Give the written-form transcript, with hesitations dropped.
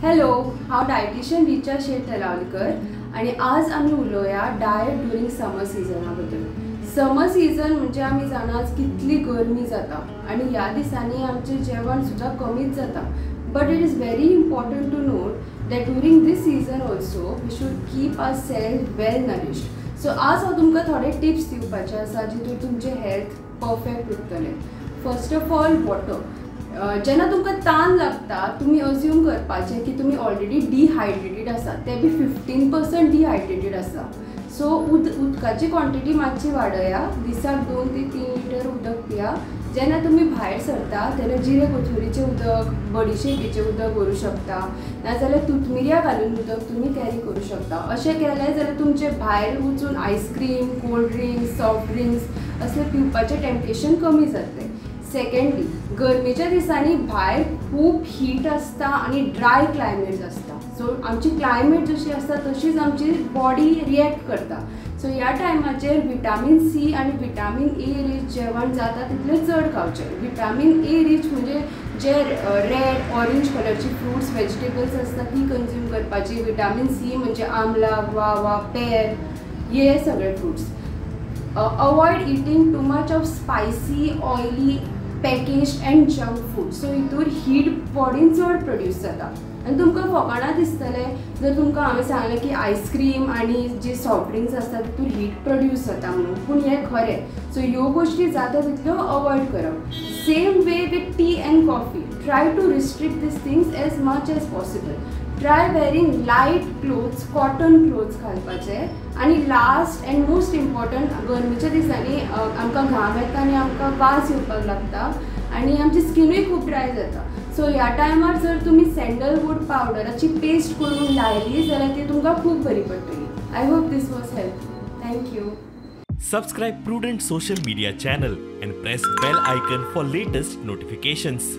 Hello, हांव dietitian Richa शेट तलावलकर आनी आज आमी उलोवया डायट ड्युरींग समर सिजना बद्दल. समर सीजन म्हणजे आमी जाणा कितली गरमी जाता आनी ह्या दिसांनी आमचें जेवण सुद्दां कमीच जाता. But it is very important to note that during this season also we should keep our self well nourished. So आज हांव तुमकां थोडे टिप्स दिवपाचे आसा जितून तुमचें हेल्थ परफेक्ट उरतलें. First of all water. जेन्ना तुमकां तान लागता तुमी अज्यूम करपाचें की तुमी ऑलरेडी डिहायड्रेटेड आसा, ते बी 15% डिहायड्रेटेड आसा. सो उदकाची क्वॉन्टिटी मातशी वाडया, दिसाक 2 ते 3 लिटर उदक पिया. जेन्ना तुमी भायर सरता तेन्ना जिरे कोथमिरीचें उदक, बडिशेपीचें उदक व्हरूं शकता, नाजाल्यार तुतमिरयां घालून उदक तुमी कॅरी करूं शकता. अशें केलें जाल्यार तुमचें भायर वचून ice cream, cold drinks, soft drinks असलें पिवपाचें टेम्पटेशन कमी जातलें. सेकेंडली, गरमेच्या दिसांनी भायर खूब हीट आसता आनी ड्राय क्लायमेट आसता. सो आमची क्लायमेट जशी आसता तशीच आमची बॉडी रिएक्ट करता. सो ह्या टायमाचेर विटामीन सी आनी विटामीन ए रीच जेवण जाता तितलें चड खावचें. विटामीन ए रीच म्हणजे जे रेड ऑरेंज कलरची फ्रुट्स वेजिटेबल्स आसता ती कंज्यूम करपाची. विटामीन सी म्हणजे आमला, ग्वावा, पेर हे सगळे fruits. Avoid eating too much of spicy, oily, packaged and junk food. So हितूर हीट बॉडीन चड प्रोड्यूस जाता आनी तुमकां फकाणां दिसतलें जर तुमकां हांवें सांगलें की आयस्क्रीम आनी जे सॉफ्ट ड्रिंक्स आसता तितूर हीट प्रोड्यूस जाता म्हणून, पूण हें खरें. सो ह्यो गोश्टी जाता तितल्यो अवॉयड करप. Same way with tea and coffee. Try to restrict these things as much as possible. Try wearing light clothes, cotton clothes घालपाचे. आनी लास्ट एंड मोस्ट इम्पॉर्टंट, गरमेच्या दिसांनी आमकां घाम येता आनी आमकां वास येवपाक लागता आनी आमची स्किनूय खूब ड्राय जाता. सो ह्या टायमार जर तुमी सँडलवूड पावडराची पेस्ट करून लायली जाल्यार ती तुमकां खूब बरी पडटली. I hope this was helpful. Thank you. Subscribe Prudent social media channel and press bell icon for latest notifications.